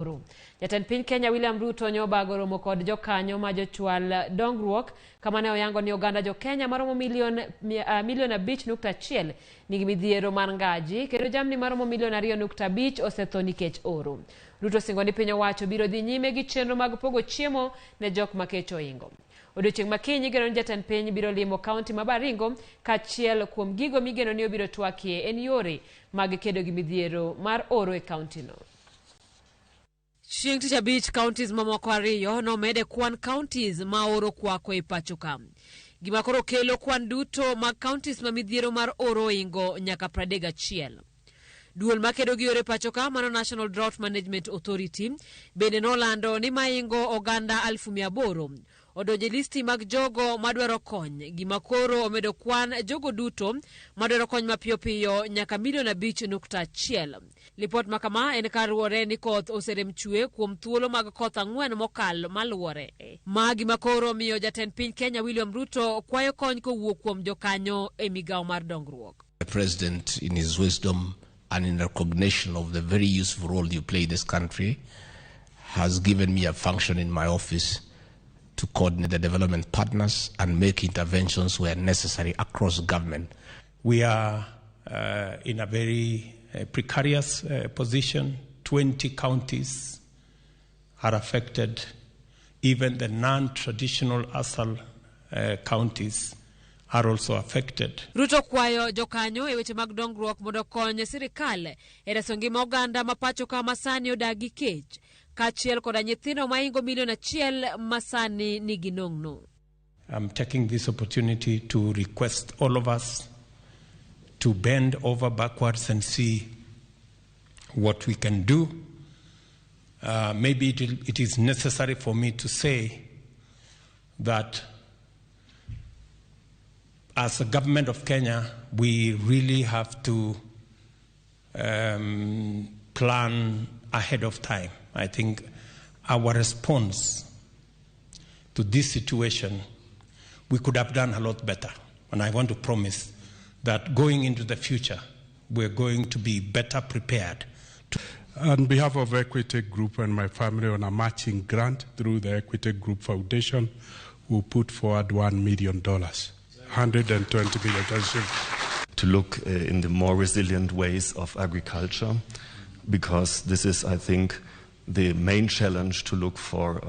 Oro. Jatend piny Kenya William Ruto nyobago romo kod jokanyo ma jochwal dongruok kama ne oyango ni oganda jo Kenya maromo milion 5.1 nigi midhiero mar ngaji kendo jamni maromo milion 2.5 osetho nikech oro. Ruto osingo ni piny owacho biro dhi nyime gi chenro mag pogo chiemo ne jok ma kech oingo. Odiochieng' ma kiny igeno ni jatend piny biro limo kaunti ma Baringo kaachiel kuom gigo migeno ni obiro twakie en yore mag kedo gi midhiero mar oro e kauntino. Chieng' Tich Abich, counties mamoko ariyo nomed e kwan counties ma oro kwako e pacho ka. Gima koro kelo kwan duto mag counties ma midhiero mar oro oingo nyaka 31. Duol makedo gi oro e pacho ka mano National Drought Management Authority bende nolando ni maingo oganda 800,000 odonjo e listi mag jogo madwaro kony, gima koro omedo kwan jogo duto madwaro kony mapiyo piyo nyaka milion 5.1. Lipot ma kama en kaluwore ni koth oserem chwe kuom thuolo mag koth ang'wen mokalo maluwore. Ma gima koro omiyo jatend piny Kenya William Ruto kwayo kony kowuok kuom jokanyo e migawo mar dongruok. The president, in his wisdom and in recognition of the very useful role you play in this country, has given me a function in my office to coordinate the development partners and make interventions where necessary across government. We are in a very precarious position. 20 counties are affected. Even the non-traditional ASAL counties are also affected. Ruto kwayo jokanyo e weche mag dongruok mondo okony sirikal e reso ngima oganda ma pacho ka ma sani odak gi kech kaachiel koda nyithindo maingo milion 1 ma sani nigi nong'no. I'm taking this opportunity to request all of us to bend over backwards and see what we can do. Maybe it is necessary for me to say that as a government of Kenya, we really have to plan ahead of time. I think our response to this situation, we could have done a lot better. And I want to promise that going into the future, we're going to be better prepared. On behalf of Equity Group and my family on a matching grant through the Equity Group Foundation, we'll put forward $1 million, $120 million. To look in the more resilient ways of agriculture, because this is, I think, the main challenge to look for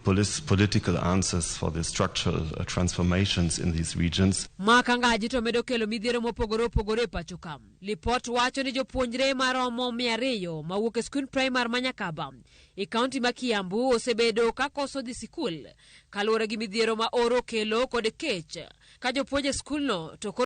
political answers for the structural transformations in these regions. Maka ngaji to medo kelo midhiero mopogore opogore e pacho ka. Lipot wacho ni jopuonjre maromo 200 mawuok e skund primar ma Nyakaba e kaunti ma Kiambu osebedo ka koso dhi sikul kaluwore gi midhiero ma oro kelo kod kech ka jopuonj e skulno to koro